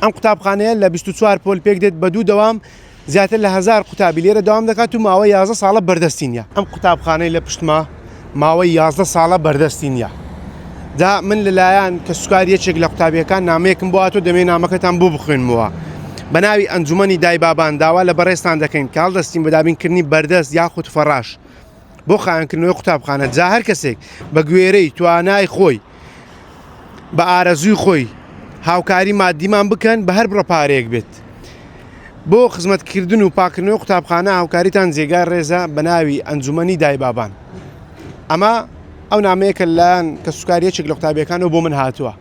ئەم قوتابخانەیە لە 24 پۆل پێک دێت بە دوو دەوام زیاتر لە هەزار قوتابی لێرە دەوام دەکات و ماوەی 11 ساڵە بەردەستی نییە. ئەم قوتابخانەی لە پشتمە ماوەی 11 ساڵە بەردەستی نییە. جا من لەلایەن کەسوکاری یەکێک لە قوتابیەکان نامەیەکم بۆ هاتووە دەمێ نامەکەتان بۆ بخوێنمەوە. بە ناوی ئەنجومەنی دایبابان داوا لە بەڕێزتان دەکەین کە هەڵدەستین بە دابینکردنی بەردەست یاخود فەڕاش بۆ خاوێنکردنەوەی قوتابخانە جا هەر کەسێک بە گوێرەی توانای خۆی بە ئارەزووی خۆی هاوکاری مادیمان بکەن بە هەر بڕە پارەیەک بێت بۆ خزمەتکردن و پاکردنەوەی قوتابخانە هاوکاریتان جێگای ڕێزە بە ناوی ئەنجومەنی دایبابان ئەمە ئەو نامەیە کە لەلایەن کەسوکاری یەکێک لە قوتابیەکانەوە بۆ من هاتووە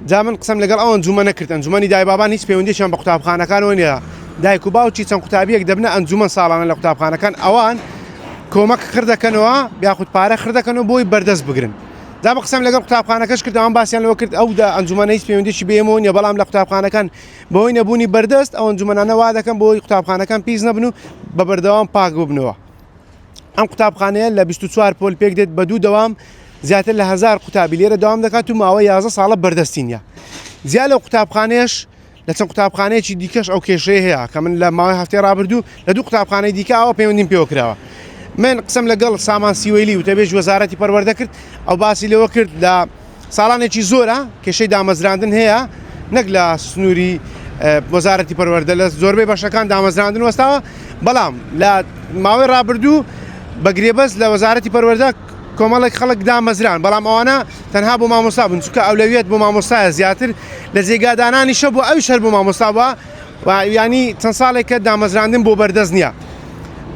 جا من قسەم لەگەڵ ئەو ئەنجومەنە کرد ئەنجومەنی دایبابان هیچ پەیوەندیشیان بە قوتابخانەکانەوە نییە دایک و باوکی چەند قوتابیەک دەبنە ئەنجومەن ساڵانە لە قوتابخانەکان ئەوان کۆمەک خر دەکەنەوە یاخود پارە خر دەکەنەوە بۆی بەردەست بگرن جا بە قسەم لەگەڵ قوتابخانەکەش کرد ئەوان باسیان لەوە کرد ئەو دە ئەنجومەنە هیچ پەیوەندیشی بە ئێمەوە نییە بەڵام لە قوتابخانەکان بەهۆی نەبوونی بەردەست ئەو ئەنجومەنانە وا دەکەن بۆی قوتابخانەکان پیس نەبن و بە بەردەوام پاک ببنەوە. ئەم قوتابخانەیە لە 24 پۆل پێک دێت بە دوو دەوام زیاتر لە هەزار قوتابی لێرە دەوام دەکات و ماوەی 11 ساڵە بەردەستی نییە جیا لەو قوتابخانەیەش لە چەند قوتابخانەیەکی دیکەش ئەو کێشەیە هەیە کە من لە ماوەی هەفتەی ڕابردوو لە دوو قوتابخانەی دیکە ئەوە پەیوەندیم پێوە کراوە من قسەم لەگەڵ سامان سیوەیلی وتەبێژ وەزارەتی پەروەردە کرد ئەو باسی لەوە کرد لە ساڵانێکی زۆرە کێشەی دامەزراندن هەیە نەک لە سنووری وەزارەتی پەروەردە لە زۆربەی بەشەکان دامەزراندن وەستاوە بەڵام لە ماوەی ڕابردوو بە گرێبەست لە وەزارەتی پەروەردە کۆمەڵێک خەڵک دامەزران بەڵام ئەوانە تەنها بۆ مامۆستا بوون چونکە ئەولەویەت بۆ مامۆستایە زیاتر لە جێگادانانیشە بۆ ئەویش هەر بۆ مامۆستا بووە و ینی چەند ساڵێکە دامەزراندن بۆ بەردەست نییە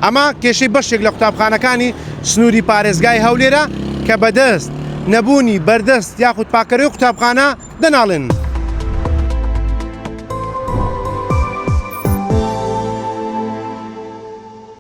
ئەمە کێشەی بەشێک لە قوتابخانەکانی سنووری پارێزگای هەولێرە کە بەدەست نەبوونی بەردەست یاخود پاکەرەوەی قوتابخانە دەناڵێنن.